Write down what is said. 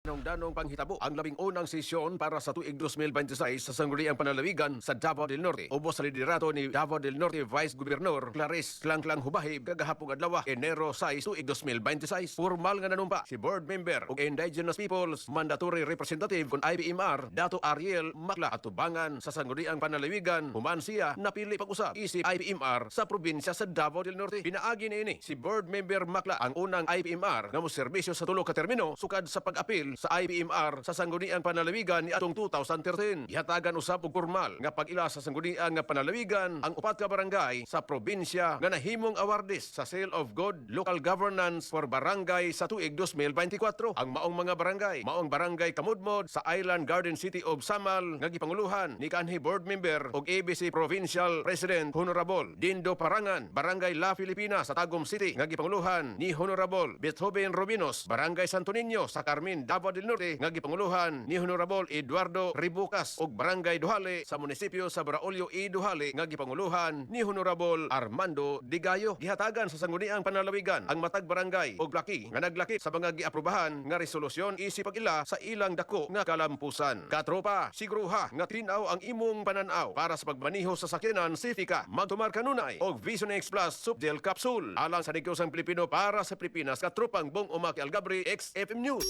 Danong panghitabo ang 11ng sesyon para sa tuig 2026 sa Sangguniang Panlalawigan sa Davao del Norte. Ubos sa liderato ni Davao del Norte Vice Governor Clarice Klangklang Hubahib kagahapong adlaw, Enero 6, tuig 2026. Formal nga nanumpa si board member ug Indigenous Peoples Mandatory Representative kon IPMR Dato Ariel Makla atubangan sa Sangguniang Panlalawigan human siya napili pag-usab isip IPMR sa probinsya sa Davao del Norte. Pinaagi niini si board member Makla ang unang IPMR nga moserbisyo sa 3 ka termino sukad sa pag-apil sa IPMR sa Sangguniang Panlalawigan ni atong 2013. Gihatagan usab og formal nga pag-ila sa Sangguniang nga Panlalawigan ang upat ka barangay sa probinsya nga nahimong awardees sa Seal of Good Local Governance for Barangay sa tuig 2024. Ang maong mga barangay, maong Barangay Kamudmod sa Island Garden City of Samal nga gipanguluhan ni kanhi board member ug ABC Provincial President Honorable Dindo Parangan, Barangay La Filipina sa Tagum City nga gipanguluhan ni Honorable Beethoven Rubinos, Barangay Santo Niño sa Carmen, Davao del Norte nga gipanguluhan ni Honorable Eduardo Ribucas ug Barangay Duhale sa munisipyo sa Braulio E. Duhale nga gipanguluhan ni Honorable Armando Digayo. Gihatagan sa Sangguniang Panlalawigan ang matag barangay og plaki nga naglakip sa mga giaprobahan nga resolusyon isip pag-ila sa ilang dako nga kalampusan. Katropa, siguruha nga tin-aw ang imong pananaw para sa pagmaniho sa sakyanan, safety ka. Magtumar kanunay og Vision X Plus Softgel Capsule. Alang sa Negosyang Pilipino para sa Pilipinas, katropang Bong Umaki Algabri, XFM News.